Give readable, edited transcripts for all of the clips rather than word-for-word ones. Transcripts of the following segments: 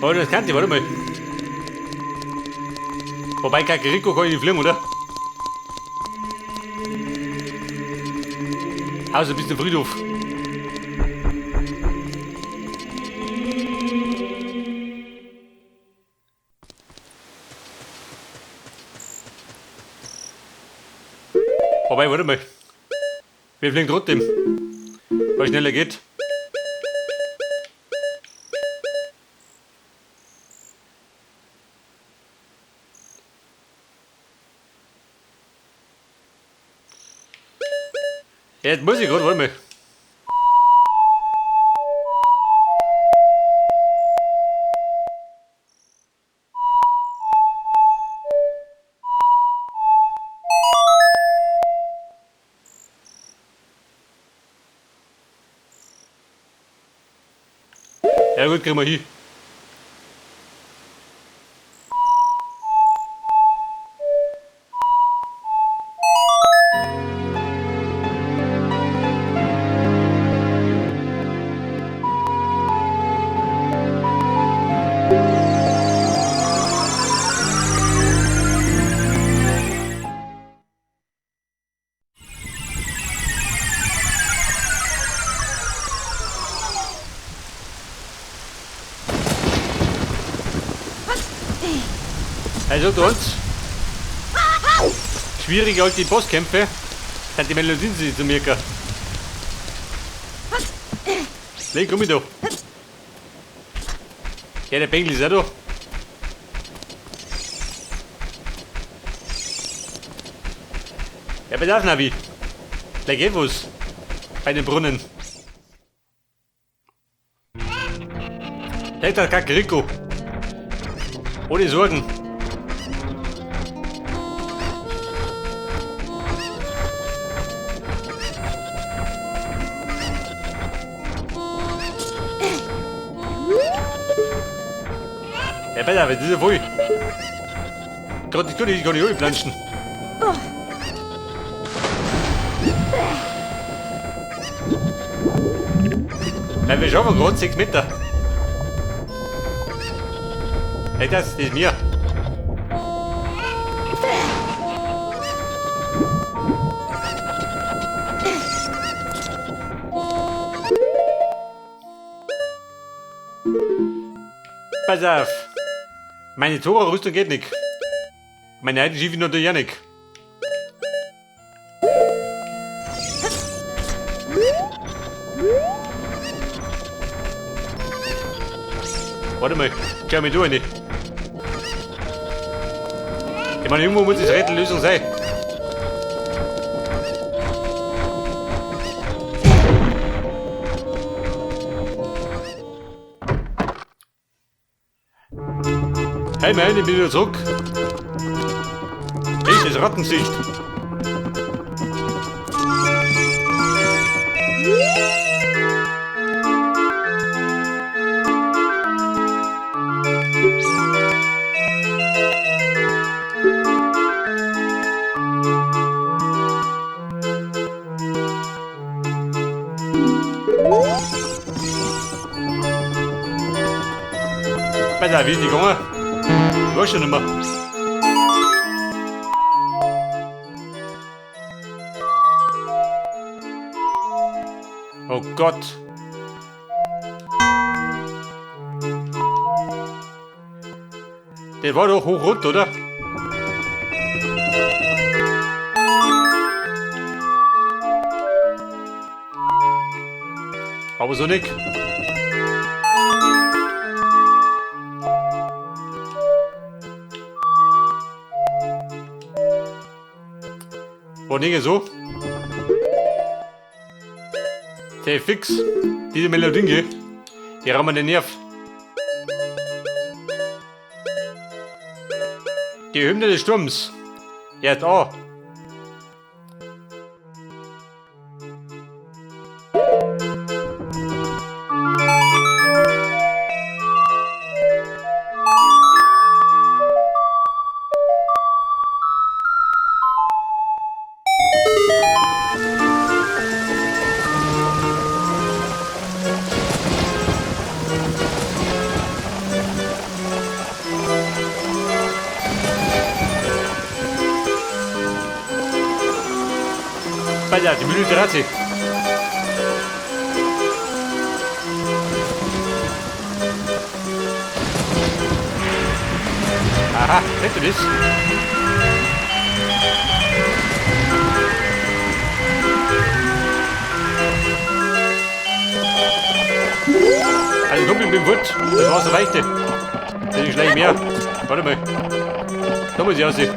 Oh, das kann ich, warte mal. Wobei, Kakariko kann ich nicht fliegen, oder? Außer bis zum Friedhof. Wobei, warte mal. Wir fliegen trotzdem. Weil schneller geht. Ja, jetzt muss ich gerade, warte mal. Ja gut, kriegen wir hin. Also dort schwierige alte Bosskämpfe sind die Melodien zu merken. Nee, komm ich da. Ja, der Bengel ist auch da. Ja, pass auf, Navi. Gleich geht was. Bei den Brunnen. Hey, da Kakariko. Ohne Sorgen. Ja, pass auf, das ist ja voll. Gerade das kann ich gar nicht planschen. Nein, wir schaffen gerade 6 Meter. Hey, das ist mir. Pass auf. Meine Tora-Rüstung geht nicht. Meine alte Schiff natürlich auch nicht. Warte mal, schau mir du eine. Ich meine, irgendwo muss das Rätsellösung sein. Hey man, ich bin wieder zurück. Echtes Rattensicht. Pass auf, wie ist die gegangen? Ich weiß schon nicht mehr. Oh Gott. Der war doch hoch rund, oder? Aber so nicht. War nicht so. Der fix. Diese Melodie, die rammen den Nerv. Die Hymne des Sturms. Jetzt auch. Pass auf, die Mühle dreht sich. Aha, seht ihr das? Also komm, ich bin fort. Das war's reichte. Das ist gleich mehr. Warte mal. Da muss ich aussehen.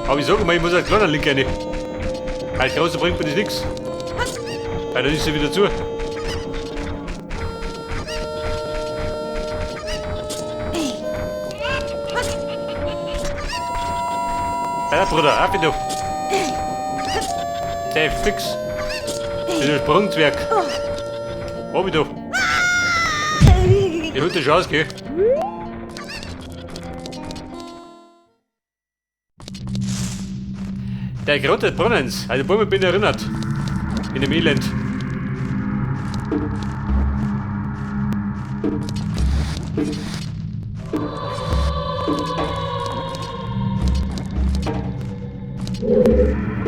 Aber ich sage mal, ich muss einen kleinen Link rein. Als großer bringt mir das nichts. Weil dann ist sie wieder zu. Ja, Bruder, auf du. Der fix. Das ist ein Sprungzwerg. Wo bist du? Ich hol dir schon aus, gell? Der Grund des Brunnens. Also Bäume bin erinnert. In dem Elend.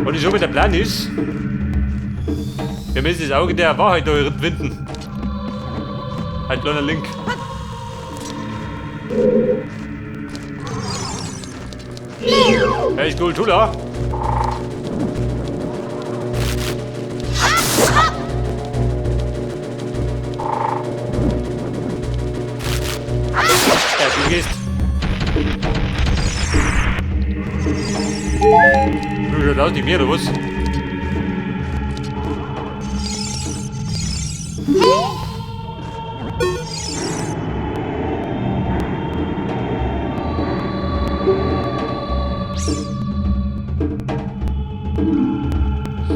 Und ich so wie der Plan ist, wir müssen das Auge der Wahrheit da winden. Ein kleiner Link. Ja, ist cool, Tula. Ja, du gehst. Du schaut aus nicht mehr, oder was?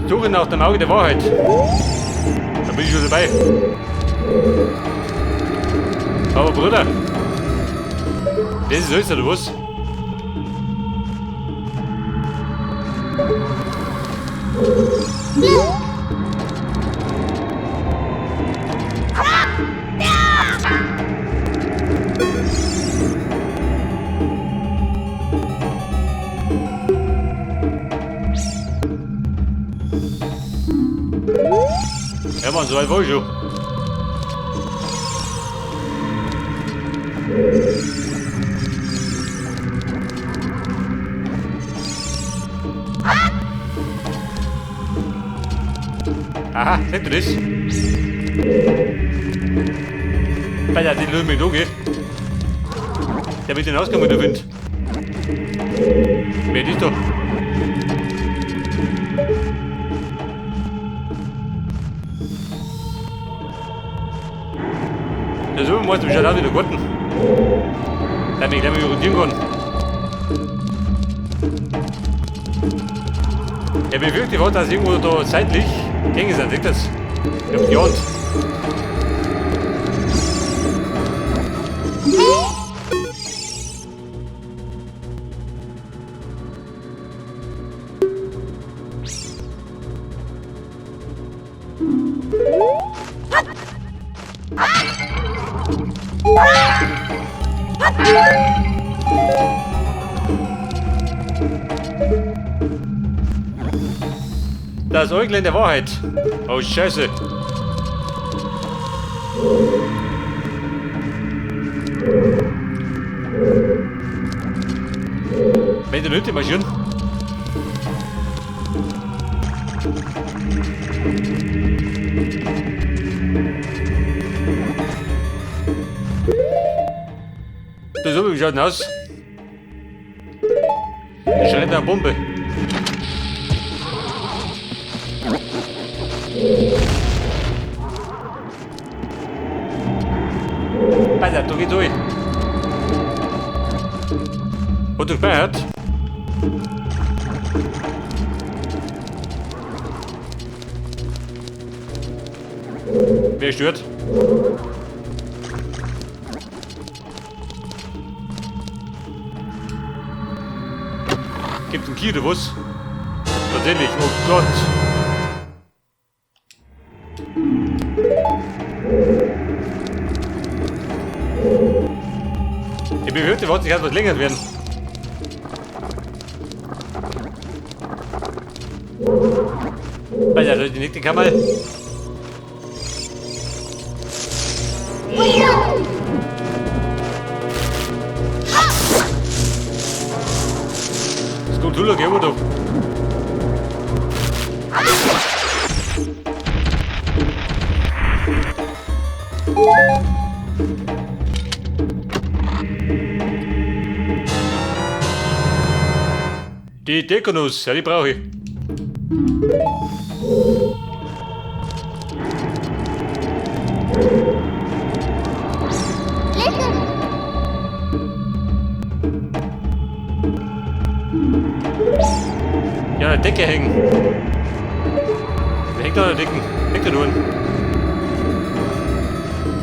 Suche nach dem Auge der Wahrheit. Da bin ich schon dabei. Aber Bruder, das ist alles, oder was? Ja, Mann, so weit war ich schon. Aha, seht ihr das? Alter, den lösen wir da, gell? Der wird den Ausgang mit der Wind. Wer ist da? Der so muss mich schon wieder Garten. Damit ich gleich mal rotieren kann. Ja, befürchte ich, dass irgendwo da seitlich Gänge sind, seht das? Ich hab geahnt. Das Äuglein der Wahrheit. Oh Scheiße. Wenn die Leute marschieren. Das so, wie schaut denn aus? Da schreit eine Bombe. Pass auf, da geht's durch. Hat du gespeichert? Wer stört? Gibt ein Kier oder was? Tatsächlich, oh Gott. Weißt du was, ich kann was länger werden. Alter, Leute, die nächste Kammer. Das kommt geh mal doch. Die Dekonuss, ja, die brauche ich. Listen. Ja, an der Decke hängen. Wer hängt da an der Decke? Hängt da nur.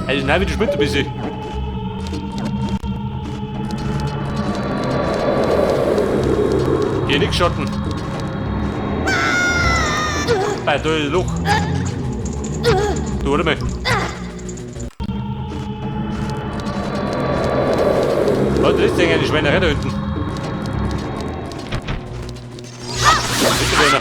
Also, nein, wie du spinnt ein bisschen. Hier nix Schatten. Bei da ist ein Loch. Du, warte mal. Was ist denn eine Schweinerei da hinten? Bitte, Werner.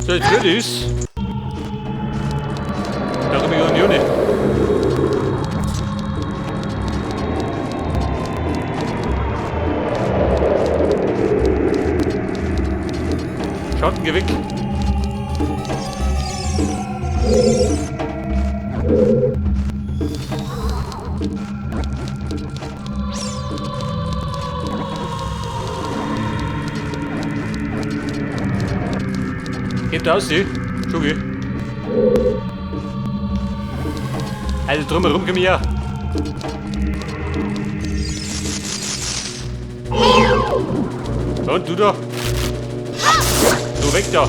So, jetzt wird es. Da komme ich auch nicht. Schatten, geh weg. Geht da aus, Schugi. Also drumherum komm ich ja. Und du da. Du weg da.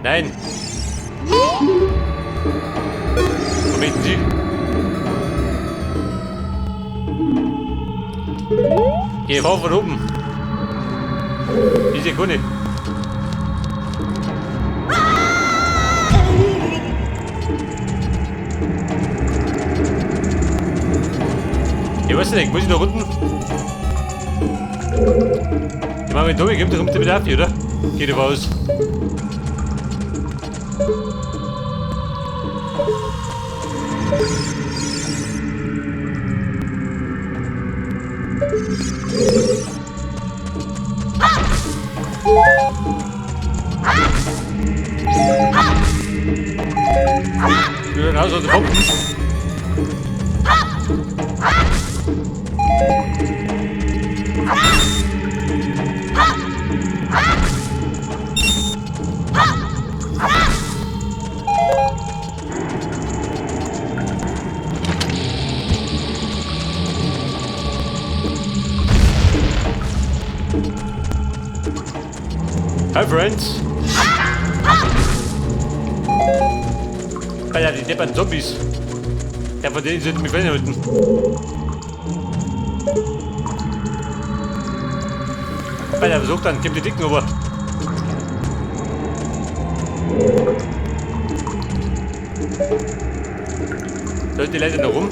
Nein. Wo möchten Sie? Geh fahr von oben. Die Sekunde. Ich weiß nicht, muss ich nach unten? Ich meine, wenn Tommy kommt, dann kommt er wieder auf, oder? Geht aber aus. Wieder raus aus dem Pumpen. Hi friends. Alter, die deppern Zombies. Ja, von denen sind mich unten. Alter, versucht dann, gib die Dicken rüber. Sollten die Leute noch rum?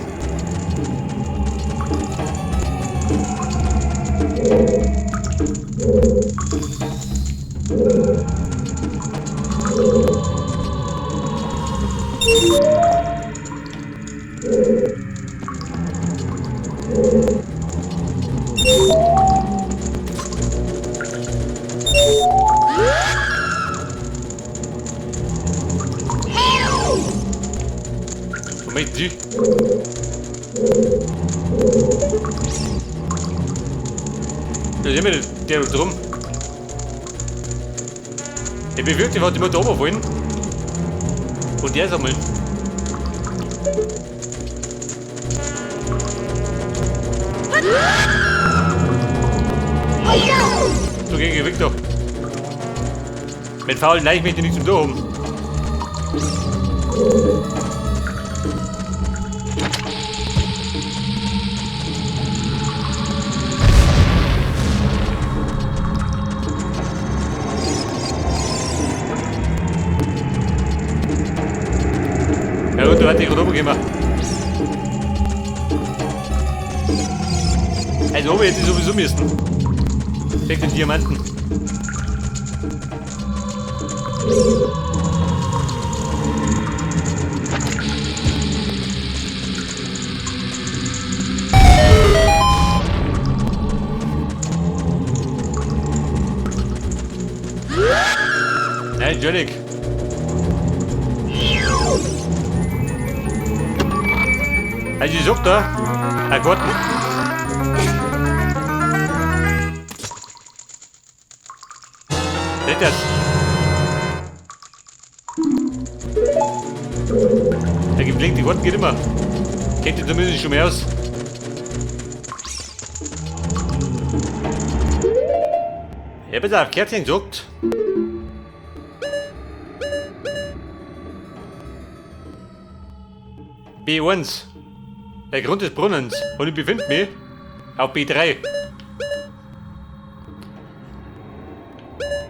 Wo möchten Sie? Da sind wir der drum. Ich befürchte, was die Mutter oben wollen. Und der sammeln. So gegen Victor. Mit faulen Leich möchte ich nichts zum Tor haben. Ja gut, da werde ich gerade oben gehen. Also oben hätte ich sowieso müssen. Wegen den Diamanten. Nein, Jonik. Also ich sag da, ein Garten. Seht das? Der gepflegte Garten geht immer. Kennt ihr zumindest schon mehr aus. Ich hab jetzt auf Kerzchen gesagt. B1. Der Grund des Brunnens. Und ich befinde mich auf B3.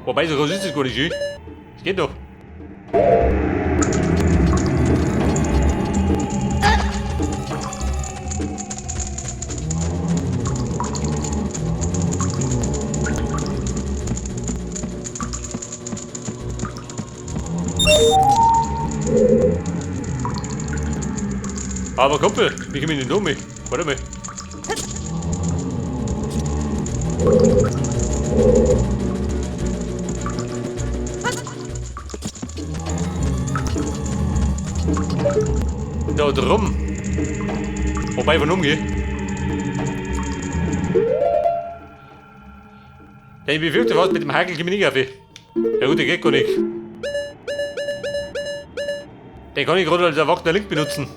Wobei, so groß ist das gar nicht. Das geht doch. Aber Kumpel, wie komme ich denn da mit? Warte mal. Da drum. Wobei, von umgehe. Ja, ich befürchte was mit dem Hakel komme ich nicht auf. Ja gut, der geht gar nicht. Den kann ich gerade als erwachsener Link benutzen.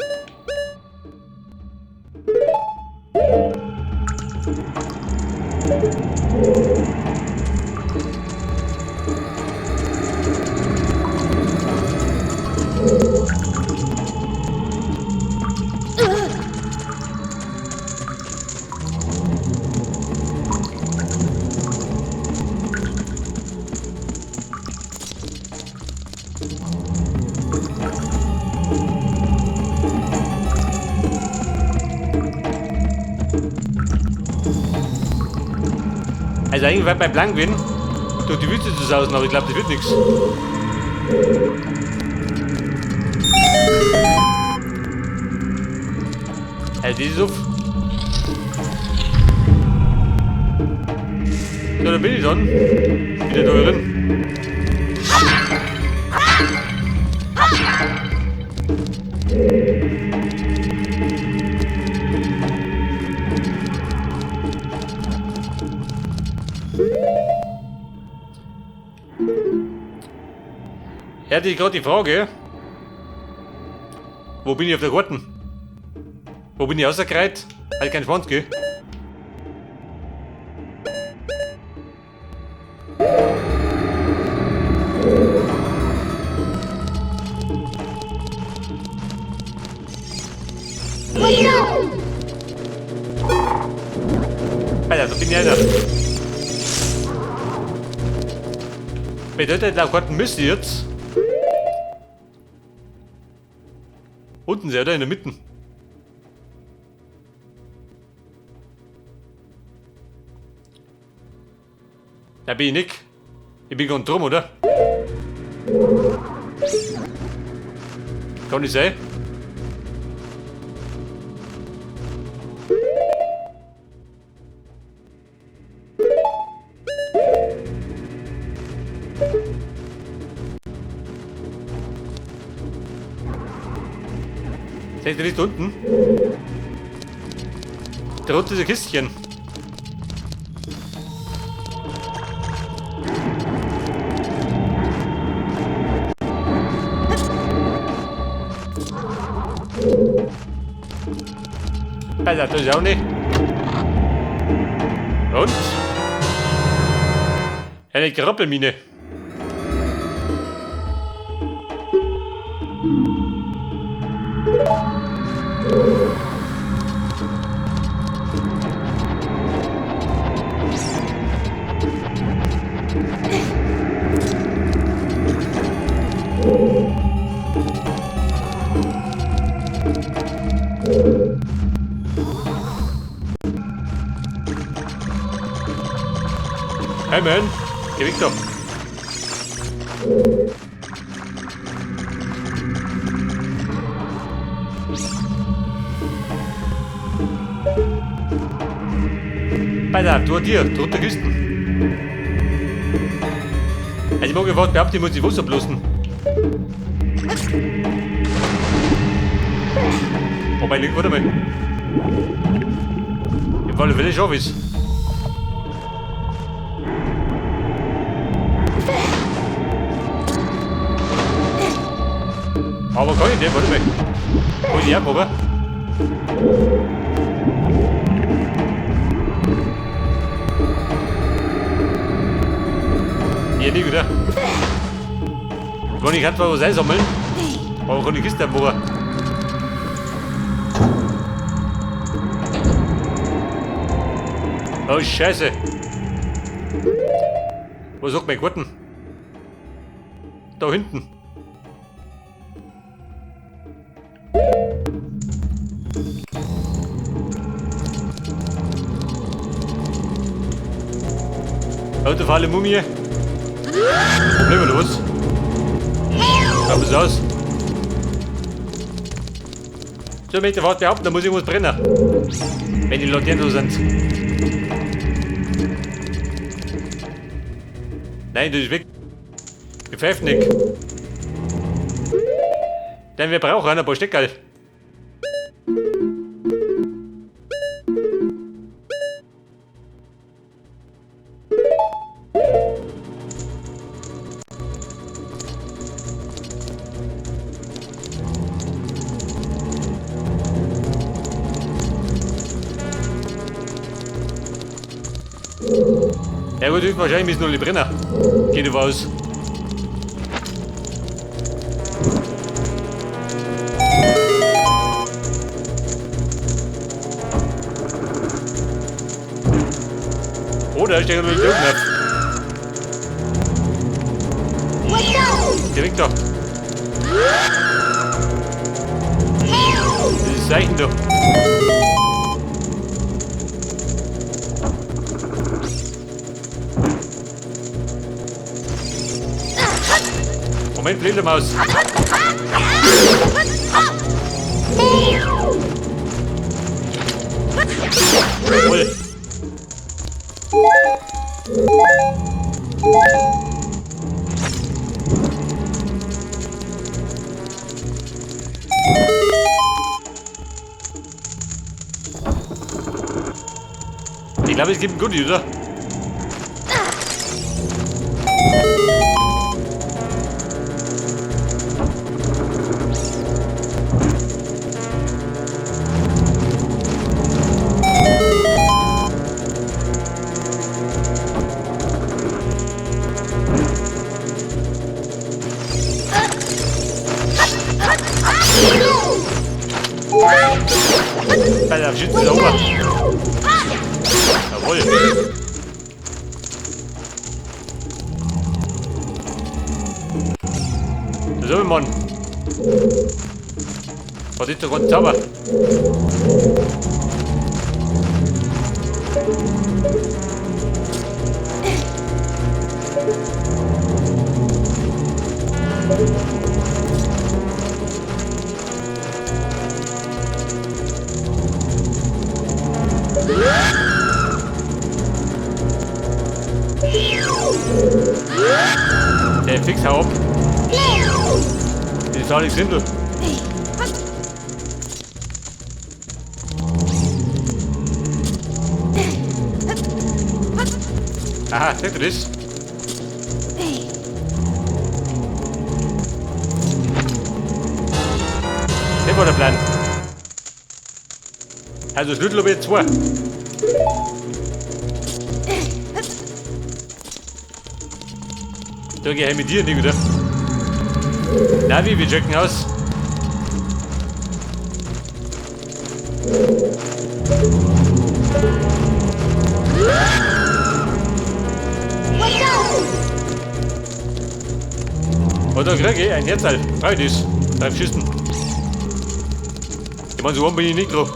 Also eigentlich war bei Blank bin, durch die Wüste zu sausen, aber ich glaube, das wird nichts. Also das ist auf. So, da bin ich dann. Wieder da drin. Ja, hatte ich gerade die Frage, wo bin ich auf der Karten? Wo bin ich rausgereiht? Halt kein Schwanz, gell? Alter, da bin ich einer. Bedeutet, laut Karten müsste jetzt unten sehr, oder? In der Mitte. Da bin ich nicht. Ich bin ganz drum, oder? Kann nicht sein. Seid ihr nicht unten? Da unten ist ein Kistchen. Pass auf, das ist auch nicht. Und? Eine Grappelmine. Hey man, geh weg da. Pass auf, du dir, drunter Kisten. Also ich mag ja fast behaupten, ich muss die Wasser bloßen. Wobei, warte mal. Im Falle will ich schon wissen. Aber kann ich nicht, warte mal. Kann ich auch, aber? Hier nicht, oder? Ich kann zwar was einsammeln, aber kann die Kiste abmachen. Oh Scheiße! Wo sagt mein Garten? Da hinten. Autofalle Mumie. Problem oder was? Schaut es aus. So, möchte ich behaupten, da muss irgendwas brennen. Wenn die Laternen so sind. Nein, das ist weg. Wir pfeifen nicht. Denn wir brauchen ein paar Steckerl. Ja gut, wahrscheinlich müssen nur die brennen. Geht über aus. Oh, da steht noch ein Knopf. Direkt da. Dieses Zeichen da. Moment, Fledermaus. Jawohl. Ich glaube, es gibt einen Goodie, oder? Alter, schützen sauber. Jawohl. So, Mann. Was ist doch gerade sauber? Der fix, hau ab. Das ist auch nicht simpel. Aha, seht ihr das? Das war der Plan. Also Schlüssel habe ich jetzt zwei. Da geh ich mit dir nicht, oder? Navi, wir checken aus. Oh, da krieg ich ein Herzteil. Freu dich. 3 Schüssen. Ich meine, so warm bin ich nicht drauf.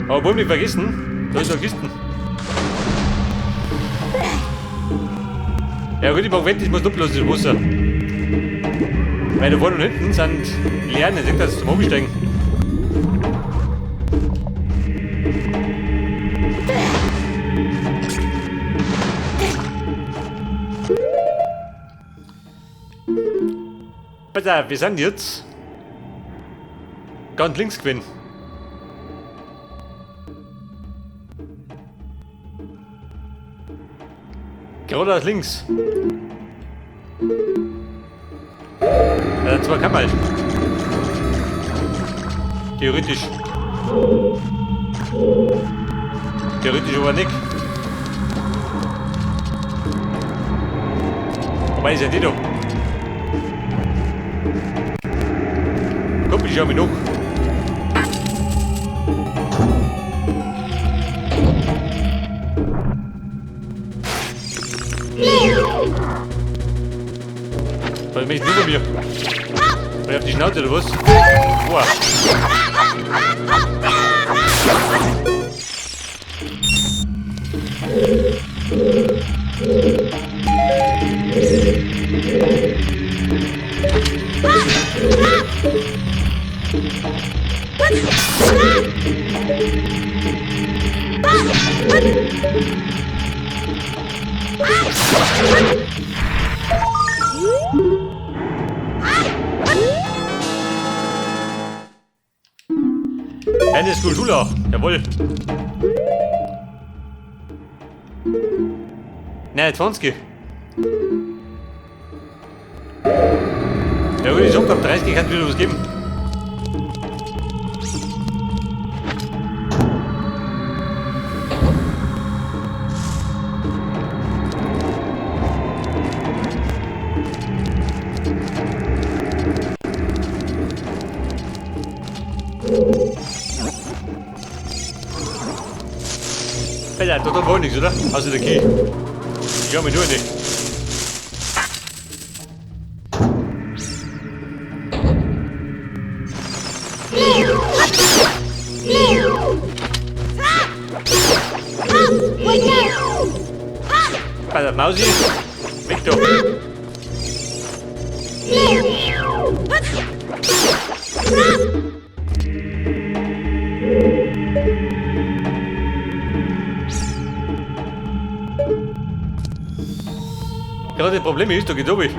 Aber wollen wir nicht vergessen, da ist noch Kisten. Ja gut, ich mag wetten, ich muss noch bloß das Wasser. Weil da vorne und hinten sind leer, dann seht ihr das zum Umsteigen. Pass auf, wir sind jetzt ganz links gewesen. Geradeaus links. Ja, zwei Kammern. Theoretisch. Theoretisch aber nicht. Wobei ist ja die da. Komm, ich schau mich noch. Was möchtest du von mir? Ich hab die Schnauze, oder was? Boah. Eine Skulptur, jawohl. Nein, 20. Ja gut, ich sag, ab 30 kann es wieder was geben. Alter, da war nichts, oder? Außer der Key. Ich schau mich nur nicht. Alter, Mausi. Weg da. Gerade das Problem ist, da geht's runter.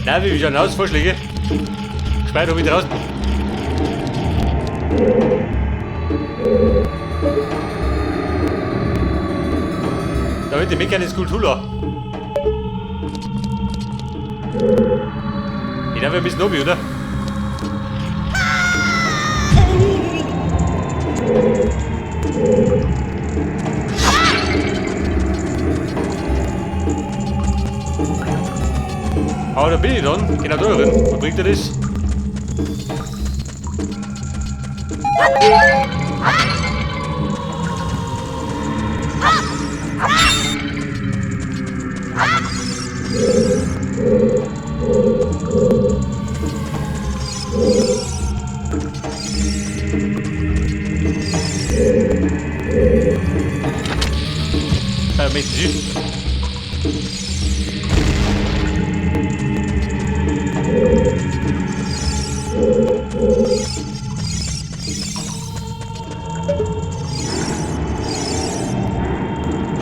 Nein, wie schauen aus, Vorschläge? Gespeichert habe ich draußen. Da wird die Mechanische Skulptur. Ich darf ein bisschen runter, oder? Aber da bin ich dann, genau da drin. Was bringt dir das? Möchten Sie?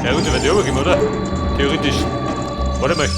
Ja gut, da wird die übergeben, oder? Theoretisch. Warte mal.